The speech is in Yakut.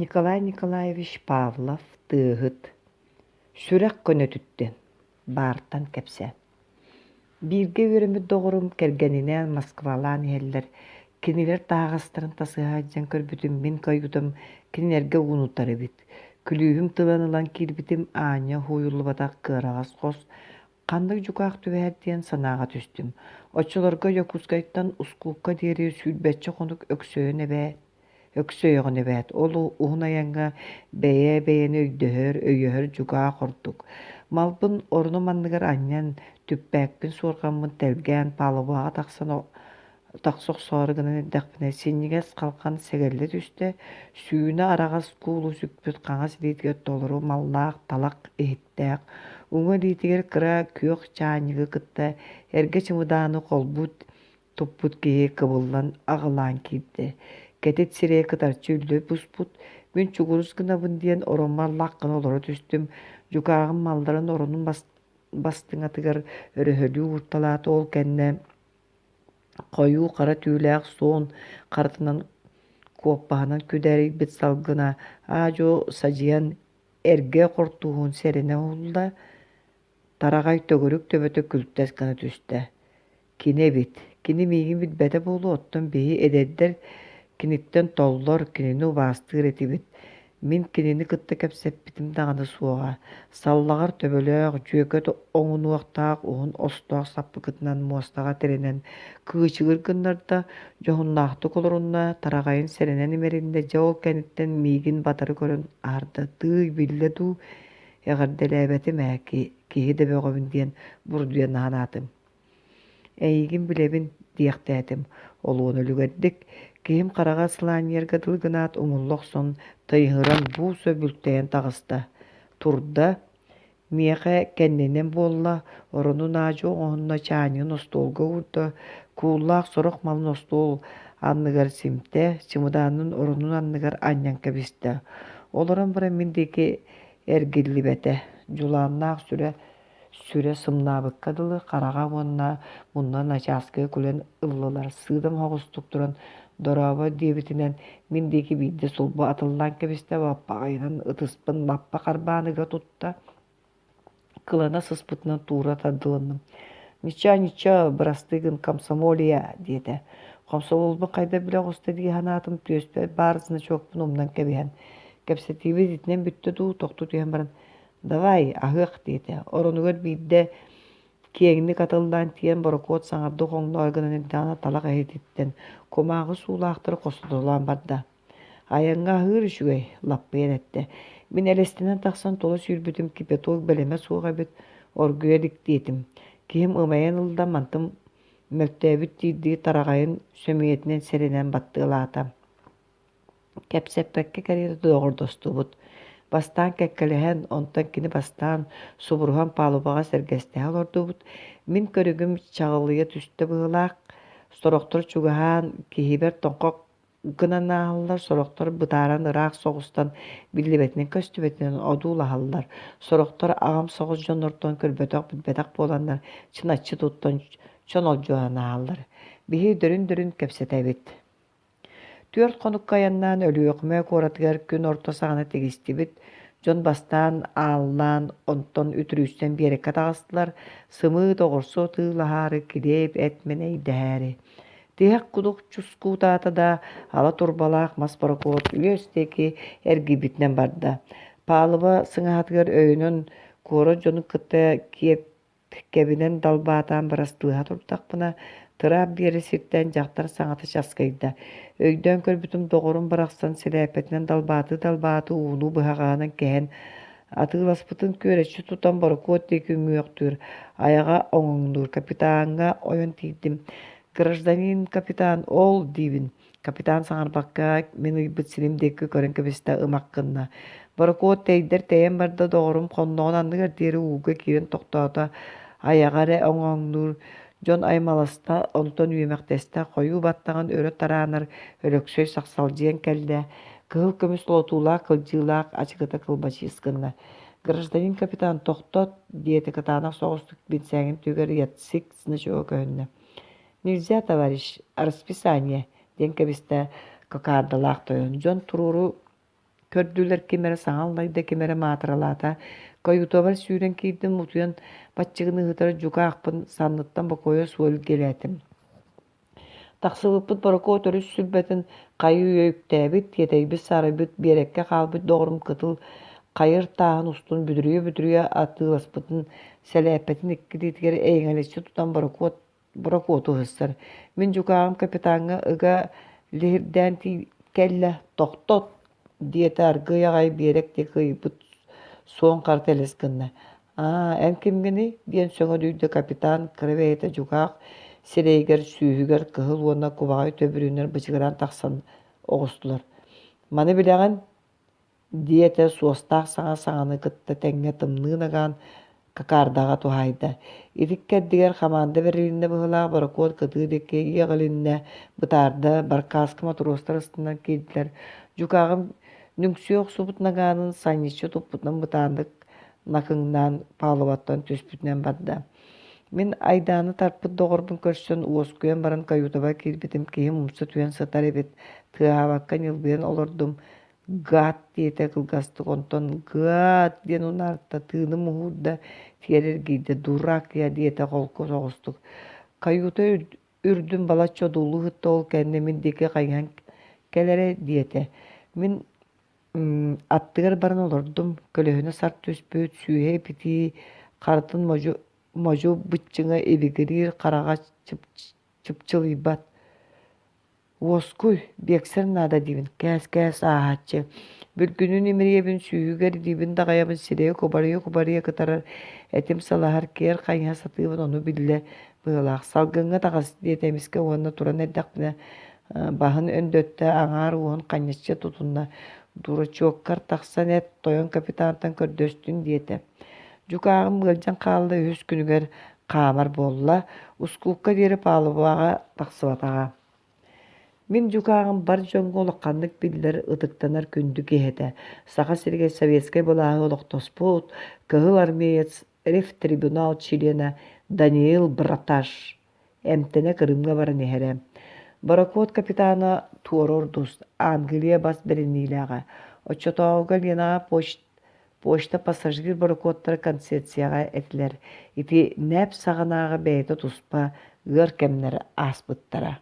Николай Николаевич Павлов Тыаһыт Сүрэх көнөтүттэн, баартан кэпсээн Бииргэ үөрэммит доҕорум кэргэнинээн Москвалаан иһэллэр. Кинилэр таһаҕастарын тасыһа сылдьан көрбүтүм мин каютам кинилэргэ уунутар эбит. Күлүүһүм тылын ылан киирбитим аанньа уһуйуллубатах кыараҕас хос, ханнык дьукаах түбэһэр диэн санааҕа түстүм. Оччолорго Дьокуускайтан Ускуукка диэри сүүрбэччэ хонук өксөйөн эбээ Өксөйөҕүн эбээт, ол уһун айаҥҥа бэйэ-бэйэни өйдөһөр, өйөһөр дьукаах ордук. Малбын орунум анныгар анньан, түппээкпин суорҕаммын тэлгээн палубаҕа тахсан тахса охсоору гынан эрдэхпинэ, синньигэс халхан сэгэллэ түстэ, сүүнэ араҕас куулу сүкпүт хаҥас илиитигэр толору маллаах талах иһиттээх, уҥа илиитигэр кыра күөх чаанньыгы кытта эргэ чымыдааны холбуу туппут киһи кыбыллан аҕылаан киирдэ, кэтит сирэйэ кытарчы үллэ буспут, мин чугурус гынабын диэн ороммор лах гына олоро түстүм, дьукааҕым малларын оронун бастыҥатыгар өрөһөлүү уурталаата, ол кэннэ хойуу хара түүлээх суон харатынан куоппаһынан күдэрийбит салгына аа-дьуо садьыйан эргэ хортууһун сэрэнэ уһулла, тараҕай төгүрүк төбөтө күлтэс гына түстэ. Кини эбит, кини миигин билбэтэ буолуо, оттон биһи эдэрдэр киниттэн толлор, кинини убаастыыр этибит. Мин кинини кытта кэпсэппитим даҕаны суоҕа. Саллаҕар төбөлөөх, дьүөкэт оҥунуохтаах уһун остоох саппыкытынан муостаҕа тирэнэн кыычыгыр гыннарда, дьоһуннаахтык олорунна, тараҕайын сэрэнэн имэриннэ, дьэ ол кэнниттэн миигин батары көрөн аһарда, тыый, биллэ дуу, эҕэрдэлээбэтим ээ, киһи да бөҕөбүн диэн бурдуйан аһанаатым. Эйигин билэбин диэхтээтим, олуона үлүгэрдик, киһим хараҕа сылаанньыйарга дылы гынаат умулла охсон, тайыһыран бууса бүлтэйэн таҕыста. Турда, миэхэ кэннинэн буолла, оронун аадьы оҥоһунна чаанньыгын остуолга уурда, кууллаах сорох малын остуол анныгар симтэ, чымыдаанын оронун анныгар анньан кэбистэ. Олорон баран мин диэки эргиллибэтэ, дьулааннаах сүрэ Сүрэ сымнаабыкка дылы хараҕа уонна мунна начааскыга күлэн ыллылар, сыыдам оһоҕостук туран «Дорообо» диэбитинэн мин диэки биирдэ сулбу атыллаан кэбистэ, баппаҕайынан ытыспын лаппа харбаан ыга тутта, кылана сыспытынан туура тардылынным. «Ничего, ничего, бырастыы гын, комсомолия» диэтэ. Хомсомуолбун хайда билэ оҕуста дии санаатым, түөспэр баар значокпун умнан кэбиһэн. Кэпсэтиибит итинэн бүттэ дуу, тохтуу түһэн баран «Давай, аһыах» диэтэ. Оронугар биирдэ киэҥник атыллаан тиийэн борокуот саҥардыы хоҥноро гынан эрдэҕинэ талах иһититтэн кумааҕы суулаахтары хостотолоон барда. Айаҥҥа аһыыр үчүгэй, лаппыйан эттэ. Мин элэстэнэн тахсан тула сүүрбүтүм кипяток бэлэмэ суох эбит, оргуйа илик диэтим. Киһим ымайан ылла, мантым мөлтөөбүт диирдии тараҕайын сөмүйэтинэн сэрэнэн баттыалаата. Кэпсэппэккэ кэриэтэ доҕордостубут. Бастаан кэккэлэһэн, онтон кини бастаан субуруһан палубаҕа сэргэстэһэ олордубут. Мин көрүгүм чаҕылыйа түстэ быһыылаах. Сорохтор чугаһаан, киһибэр тоҥхох гынан ааһаллар, сорохтор бытааран ыраах соҕустан биллибэтинэн-көстүбэтинэн одуулаһаллар, сорохтор аҕам соҕус дьоннортон көрбөтөх-билбэтэх буоланнар чыначчы туттан чонолдьуһан ааһаллар. Биһи дөрүн-дөрүн кэпсэтэбит. Түөрт хонукка айаннаан Өлүөхүмэ куоратыгар күн орто саҕана тигистибит, дьон бастаан ааллаан, онтон үтүрүйсэн биэрэккэ таҕыстылар, сымыыт, оҕурсу атыылаһаары, килиэп, эт мэнэйдэһээри. Тиһэх кудук чускуутаата да, ала турбалаах мас борокуот үөс диэки эргийбитинэн барда. Палуба сыҥаһатыгар өйөнөн куорат дьонун кытта киэп Кэбинэн далбаатаан бырастыыһа турдахпына, тыраап биэрэ сиртэн дьахтар саҥата часкыйда. Өйдөөн көрбүтүм доҕорум барахсан сэлээппэтинэн далбаатыы-далбаатыы ууну быһаҕаһынан кэһэн, атыыласпытын күөрэччи тутан борокуот диэки үҥүөхтүүр, айаҕа оҥоҥнуур. Капитаҥҥа ойон тиийдим: «Гражданин капитан, ол диибин Капитан саҥарбакка, мин ыйбыт сирим диэки көрөн кэбистэ ымах гынна. Борокуот тэйдэр тэйэн барда, доҕорум хонноҕун анныгар диэри ууга киирэн тохтоото, айаҕа эрэ оҥоҥнуур, дьон аймаласта, онтон үөмэхтэстэ, хойуу баттаҕын өрө тараанар Өлөксөй сахсалдьыйан кэллэ, кыһыл көмүс лотуулаах кылдьыылаах ачыкыта кылбачыыс гынна. «Гражданин капитан, тохтот!» диэтэ кытаанах соҕустук бинсээгин түгэр Яцик значога көһүннэ. «Нельзя, товарищ, расписание» диэн кэбистэ кокардалаах тойон. Дьон туруору Көрдүлэр, ким эрэ саҥа аллайда, ким эрэ маатыралаата. Каютабар сүүрэн киирдим, утуйан баччыгын ыһытар дьукаахпын санныттан бокуойа суол илгиэлээтим. Тахсыбыппыт борокуот өрүс сүлбэтин хайыы-үйэ үктээбит, тиэтэйбит-саарайбыт биэрэккэ хаалбыт доҕорум кытыл хайыр тааһын устун бүдүрүйэ-бүдүрүйэ атыыласпытын сэлээппэтин икки илиитигэр эйэҥэлэччи тутан борокуот борокуоту ыһыссар. Мин дьукааҕым капитаҥҥа ыга лиһирдээн кэллэ, «Тохтот!» диэтэ аргыый аҕай биэрэк диэки ыйбыт суон харата элэс гынна. «Аа, эн кимҥиний?» диэн сөҥөдүйдэ капитан кыра бэйэтэ дьукаах сирэйигэр, сүүһүгэр кыһыл уонна кубаҕай төбүрүүннэр бычыгыраан тахсан оҕустулар. «Маны билэҕин?» диэтэ суостаах саҥа саҥаны кытта тэҥҥэ тымныы нагаан Какардаҕа туһаайда. Ити иккэрдигэр хамаанда бэрилиннэ быһыылаах борокуот кытыы диэки иэҕилиннэ, бытаарда, баркааска мотуруостар ыстанан киирдилэр. Дьукааҕым нүҥсүйэ охсубут нагаанын санньыччы туппутунан бытааннык накыҥнаан палубаттан түспүтүнэн барда. Мин айдааны тарпыт доҕорбун көрсөн уоскуйан баран каютабар киирбитим киһим умса түһэн сытар эбит, тыаһаабакка ньылбыйан олордум «Гад» диэтэ кылгастык, онтон «Гад» диэн унаарта, тыыным уһуурда, тиэрэ эргийдэ, «Дурак я» диэтэ холку соҕустук. Каюта үрдүн балачча одуулуу сытта, ол кэннэ мин диэки хайыһан кэлэрэ диэтэ. Мин аттыгар баран олордум, көлөһүнэ сарт түспүт, сүүһэ ипитии, харытын модьу, модьу быччыҥа ибигириир хараҕа чыпчылыйбат. Уоскуй, биэксэр наада диибин, кээс-кээс ааһааччы. Бүлгүнүн имэрийэбин, сүүһүгэр илиибин даҕайабын, сирэйэ кубарыйа-кубарыйа кытарар, этим салаһар, киэр хайыһа сатыыбын, ону биллэ быһыылаах. Салгыҥҥа таҕыс диэтэ эмискэ уонна туран эрдэхпинэ баһын өндөттө, аҥаар уоһун ханньаччы тутунна. Дурачоккар тахсан эт, тойон капитантан көрдөстүн диэтэ. Дьукааҕым ыалдьан хаалла үһүс күнүгэр хаамар буолла, ускуукка диэри палубаҕа тахсыбатаҕа. Мин дьукааҕым бар дьоҥҥо улаханнык биллэр, ытыктанар күндү киһи этэ. Саха сиригэр советскай былааһы олохтоспут, кыһыл армеец, ревтрибунал чилиэнэ Даниил Браташ эмтэнэ Крымҥа баран иһэрэ. Борокуот капитана туора ордус, Англия бас бэриниилээҕэ. Оччотооҕуга Ленаҕа почта Почта пассажир борокуоттара концепцияҕа этилэр. Ити НЭП саҕанааҕы бэйэтэ туспа ыар кэмнэр ааспыттара.